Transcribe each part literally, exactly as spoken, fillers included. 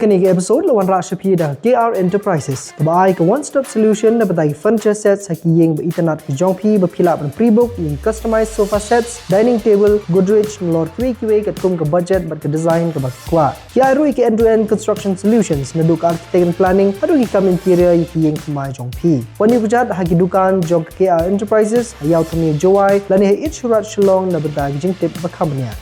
Kane ka episode la wanrah sha phi da K R Enterprises, kaba ai ka one stop solution na bynta ki furniture sets ha ki ïing ba itynnad ki jong phi, ba phi lah ban pre-book ïa ki customized sofa sets, dining table, Godrej, nalor kiwei kiwei katkum ka budget bad ka design kaba phi kwah. Ki ai ruh ïa ki end to end construction solutions, naduh ka architect and planning haduh ki kam interior ïa ki ïing thymmai jong phi. Wan ïakjat ha ki dukan jong ka K R Enterprises ha Ïew Thmie Jowai lane ha Eat Shoe Raj Shillong na bynta ki jingtip ba kham bniah.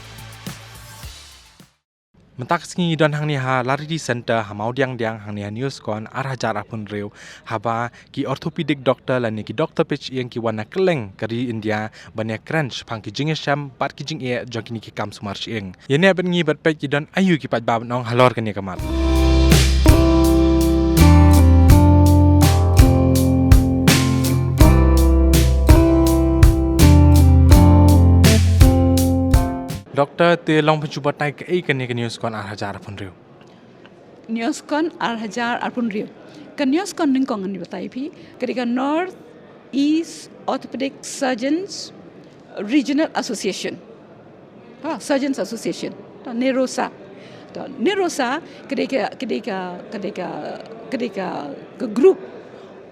Mynta ka sngi ngi don hangne ha Laridi Center ha Mawdiangdiang, hangne ha NEOSCON ar hajar arphew hynriew, haba ki orthopedic doctor lane ki doctor peit shyieng ki wan na kylleng ka ri India ban ïakren shaphang ki jingïashem bad ki jingeh jong kine ki kam sumar shyieng. Ïa neh bad ngi bad peit ki don aïu ki paidbah ban ong halor kane ka mat. Doctor, te long pynshai batai kaei kane ka NEOSCON ar hajar arphew hynriew? NEOSCON ar hajar arphew hynriew. Ka NEOSCON nyngkong ngan batai phi, ka dei ka North East Orthopedic Surgeons Regional Association. Ha, Surgeons Association. Ta NEROSA. Ta NEROSA ka dei ka, ka dei ka, ka dei ka, ka dei ka, ka group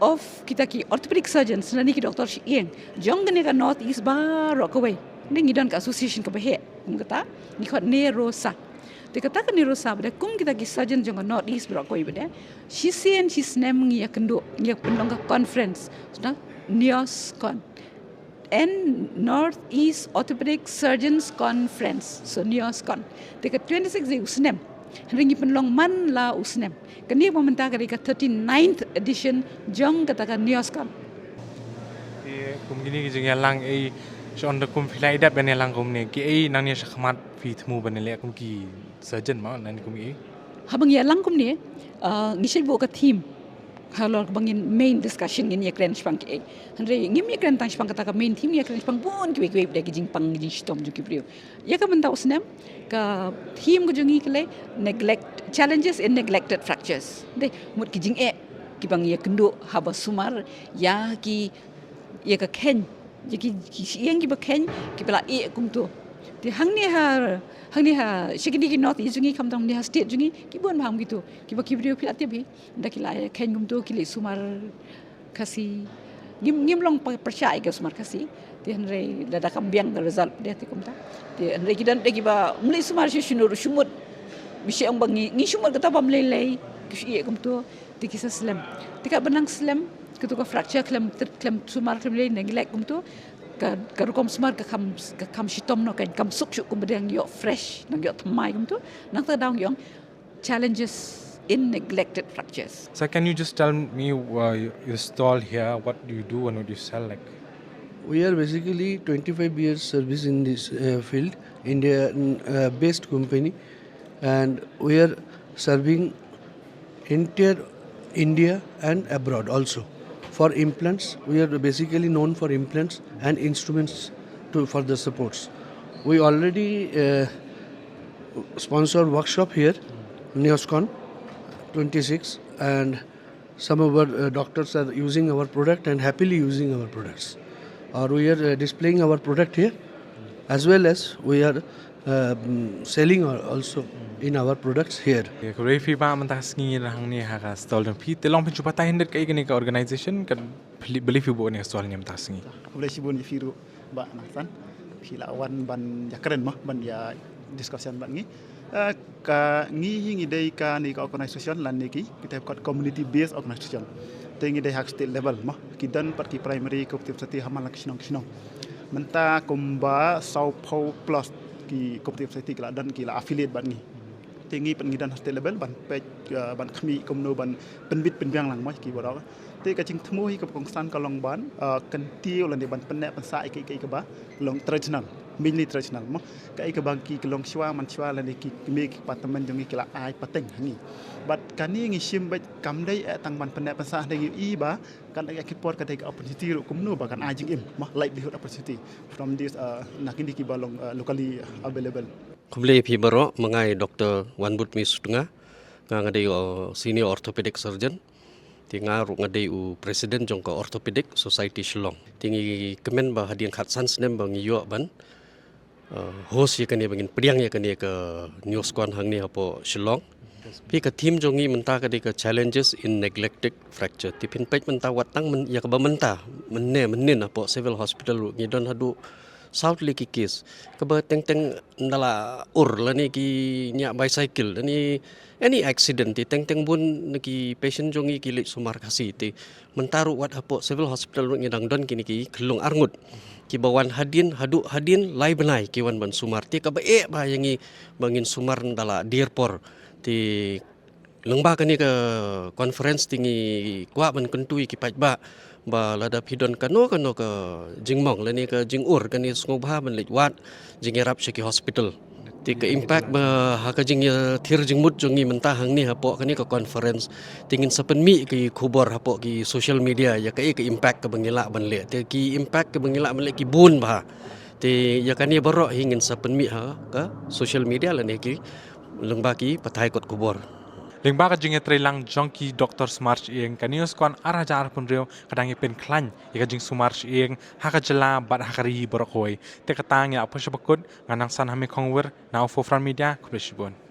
of kita ki orthopedic surgeons, lane ki doktor shyieng jong kane ka North East baroh kawei. Ngi don ka association kaba heh, kum kata, ngi khot NEROSA. Te kata ka NEROSA ba dei kum kita ki surgeon jong ka North East baroh kawei ba dei, shisien shisnem ngi ïakynduh, ngi ïapynlong ka conference, sdang NEOSCON. N North East Orthopedic Surgeons Conference, so NEOSCON. Te ka twenty-six dei u snem. Hynrei ngi pynlong man la u snem. Kane ba mynta ka dei ka thirty-ninth edition jong kata ka NEOSCON. Te kum kine ki jingïalang ei, shon da kum phi la ïadep ban ïalang kumne, kiei nangne shakhmat phi thmu ban leh kum ki surgeon mo, nangne kum kiei? Haba ngi ïalang kumne, ah, ngi shait buh ka theme halor kaba ngin main discussion ngin ïakren shaphang kiei. Hynrei ngim ïakren tang shaphang kata ka main theme, ngi ïakren shaphang bun kiwei kiwei ba dei ki jingpang ki jingshitom jong ki briew. Ïa ka mynta u snem, ka theme ka jong ngi ka leh neglect, challenges in neglected fractures. Dei mut ki jingeh kiba ngi ïakynduh haba sumar ïa ki, ïa ka kheiñ, ïa ki, ki shyieng kiba kheiñ, kiba la eh kumto. Te hangne ha, hangne ha, sha kine ki North East jong ngi, khamtam hangne ha state jong ngi, ki bun bha kum kito. Kiba ki briew phi la tip hi, da ki la kheiñ kumto, ki leit sumar Khasi. Ngim, ngim long pyrshah ïa ka sumar Khasi. Te hynrei lada kam biang ka result, dei te kumta. Te hynrei ki don de kiba ym leit sumar shu shunur shu mut. Bishar ong ba ngi, ngi shu mut kata ba ym lei lei, ki shu ïeh kumto. Te ki sa slem. Te ka ba nang slem, kito ka fracture khlem, khlem sumar khlem lei, neglect kumto. Ka, ka rukom sumar ka kham, ka kham shitom noh, ka kam suk suk kumba dang ïoh fresh, dang ïoh thymmai kumto. Nangta dang ïoh challenges in neglected fractures. So can you just tell me, uh, your, your stall here, what do you do and what do you sell, like? We are basically twenty-five years service in this, uh, field, India, uh, based company, and we are serving entire India and abroad also. For implants, we are basically known for implants and instruments to, for the supports. We already, uh, sponsor workshop here, NEOSCON twenty-six, and some of our, uh, doctors are using our product and happily using our products. Or we are, uh, displaying our product here, as well as we are, uh, mm, selling al-, also in our products here. Khublei phi bah, mynta ka sngi ngi hangne ha ka stall jong phi. Te long pynshai batai hynrei kaei kane ka organization, ka phi, balei phi buh kane ka stall mynta ka sngi? Khublei shibun ïa phi ruh. Bah Nathan, phi la wan ban ïakren mo, ban ïa discussion bad ngi. Eh, ka ngi hi ngi dei kane ka organization lane ki, kita ki community based organization. Te ngi dei ha state level mo. Ki don pat ki primary cooperative society ha man la ki shnong ki shnong. Mynta kumba sawphew plus ki cooperative society ki la don, ki la affiliate bad ngi. Te ngi pat ngi don ha state level ban peit, eh, ban khmih kumno ban pynbit pynbiang lang mo ki baroh. Te ka jingthmu hi kaba kongsan ka long ban, eh, kyntiew lane ban pynneh pynsah ïa kaei kaei kaba long traditional, mainly traditional mo. Kaei kaba ki, ki longshuwa manshuwa lane ki kmie ki kpa tymmen jong ngi ki la ai pateng ha ngi. Bad kane ngi shim beit kam dei eh tang ban pynneh pynsah, hynrei ngi i ba kan dei ka por, ka dei ka opportunity ruh kumno ba kan ai jingim mo, livelihood opportunity from this, eh, na kine kiba long, eh, locally available. Khublei phi baroh, ma nga i Doctor Wanbutmih Sutnga, nga nga dei u senior orthopedic surgeon. Te nga ruh nga dei u president jong ka Orthopedic Society Shillong. Te ngi kmen ba hadien khatsan snem ba ngi ïoh ban, uh, host ïa kane, ba ngin pdiang ïa kane ka NEOSCON hangne hapoh Shillong. Phi, ka theme jong ngi mynta ka dei ka challenges in neglected fracture. Te phin peit mynta wat tang myn-, ïa kaba mynta, mynne mynnin hapoh Civil Hospital ruh ngi don haduh saw tylli ki case kaba teng teng nda la ur lane ki ñiah bicycle lane any accident, te teng teng bun na ki patient jong ngi ki leit sumar Khasi. Te mynta ruh wat hapoh Civil Hospital ruh ngi dang don kine ki khyllung arngut kiba wan hadien, haduh hadien lai bnai ki wan ban sumar. Te kaba eh ba ïa ngi ba ngin sumar nda la dier por. Te lyngba kane ka conference te ngi kwah ban kyntu ïa ki paidbah ba lada phi don kano kano ka jingmong lane ka jingur, kane sngewbha ban leit wad jingïarap sha ki hospital. Te ka impact ba ha ka jingïathir jingmut jong ngi mynta hangne hapoh kane ka conference, te ngin sa pynmih ki khubor hapoh ki social media ïa kaei ka impact kaba ngi lah ban leh. Te ki impact kaba ngi lah ban leh ki bun bha. Te ïa kane baroh hi ngin sa pynmih ha ka social media lane ki lyngba ki pathai kot khubor. Lyngba ka jingïatreilang jong ki doktor sumar shyieng, ka NEOSCON ar hajar arphew hynriew ka dang ïa pynkhlaiñ ïa ka jingsumar shyieng ha ka jylla bad ha ka ri baroh kawei. Te kata ngi la poi sha bakut, nga Nongsan Hame Khongwir na U Four Front Media, khublei shibun.